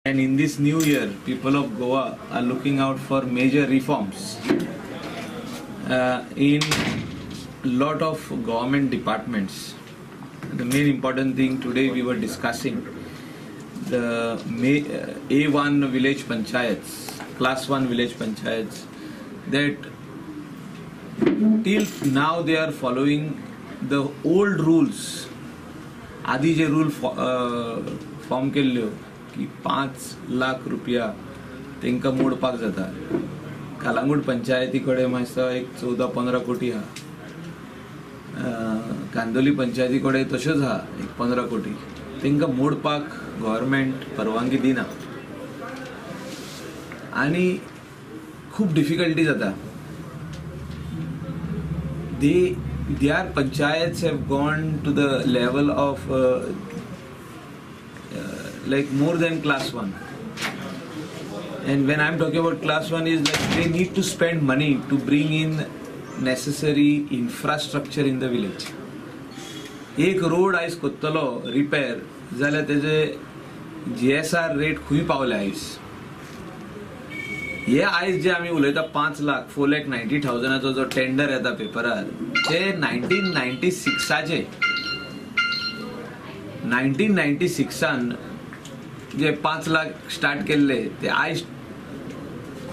And in this new year, people of Goa are looking out for major reforms in lot of government departments. The main important thing today we were discussing the A1 village panchayats, class 1 village panchayats, that till now they are following the old rules. आदी जे rule form केल्ल्यो की 5 लाख रुपया तांकां मोडपाक जाता. कालांगूट पंचायती कडेन मातसो एक 14-15 कोटी आहा. कांदोली पंचायती कडेन तश्योच आहा, एक 15 कोटी. तांकां मोडपाक गव्हर्मेंट परवानगी दिना आनी खूब डिफिकल्टी जाता. Their panchayats have gone to the level of like more than class 1, and when I'm talking about class 1 is like they need to spend money to bring in necessary infrastructure in the village. एक road आयज कोत्तलो repair जाल्यार तेजे GSR rate खंय पावले आयज. हे आयज जे आमी उलयता, 5 लाख, 4,90,000चो जो टेंडर येता पेपरार, ते 1996आचे. 1996आन जे 5 लाख स्टार्ट केल्ले, ते आयज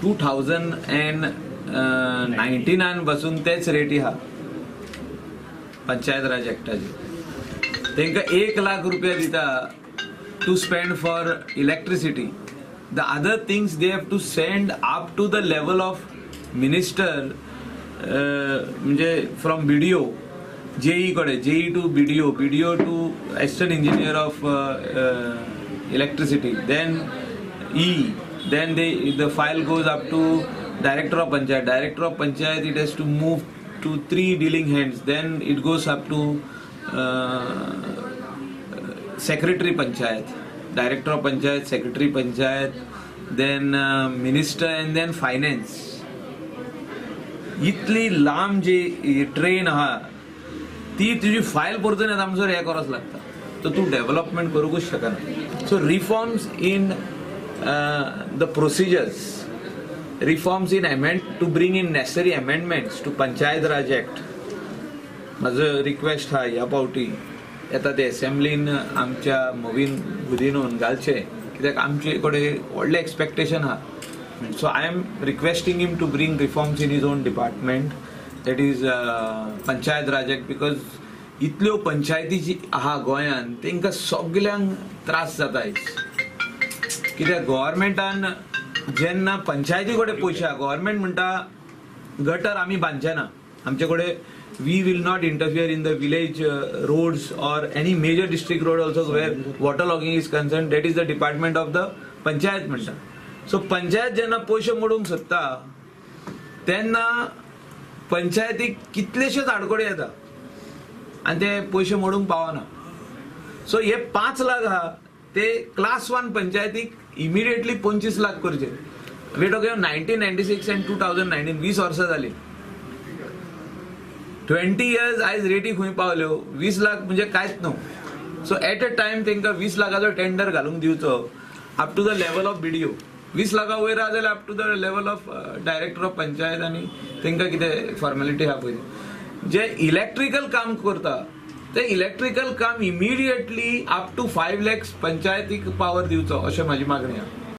2019आन बसून तेच रेटी आहा. पंचायत राज एक्टाचे तांकां 1 लाख रुपया दिता to spend for electricity. The other things they have to send up to the level of minister, म्हणजे फ्रॉम बीडीओ, जेई कडेन, JE to BDO, BDO to assistant engineer of electricity, then E, then the file goes up to director of panchayat. Director of panchayat, it has to move to three dealing hands, then it goes up to secretary panchayat, director of panchayat, secretary panchayat, then minister and then finance. इतली लांब जी train आहा, ती तुजी file परतून येता म्हणसर हें करच लागता, तर तूं डेव्हलपमेंट करूंकूच शकना. So reforms in the procedures, reforms in amend to bring in necessary amendments to Panchayat Raj Act. म्हाजो रिक्वेस्ट आहा, ह्या फावटी येता ते एसेंब्लीन आमच्या मॉवीन गुदिन्होन घालचे, कित्याक आमचे कडेन व्हडलें एक्सपेक्टेशन आहा. So I am requesting him to bring reforms in his own department, that is Panchayat Raj Act, because इतल्यो पंचायती जी आहा गोंयांत, तांकां सगल्यांक त्रास जाता आयज, कित्याक गव्हर्मेंटान जेन्ना पंचायती कडेन पयशे आहा, गव्हर्मेंट म्हणटा गटर आमी बांदचे ना, आमचे कडेन we will not interfere in the village roads or any major district road also where water logging is concerned, that is the department of the panchayat म्हणटा. सो पंचायत जेन्ना पयशे मोडूंक सोदता, तेन्ना पंचायतीक कितलेशेच आडखळी येता आनी ते पयशे मोडूंक पावना. सो हे 5 लाख आहा, ते क्लास वन पंचायतीक इमिडिएटली 25 लाख करचे. We talking 1996 and 2019, 20 वर्सां जाली, 20 इयर्स. आयज रेटी खंय पावल्यो? 20 लाख म्हणजे कांयच न्हू. सो एट अ टायम तांकां 20 लाखाचो टेंडर घालूंक दिवचो up to the level of BDO. 20 लाखा वयर आहा जाल्यार up to the level of director of panchayat आनी तांकां कितें फॉर्मेलिटी आहा पळय. जे इलेक्ट्रिकल काम करता, ते इलेक्ट्रिकल काम immediately up to 5 lakhs पंचायतीक पावर दिवचो, अशें म्हाजी मागणी आहा.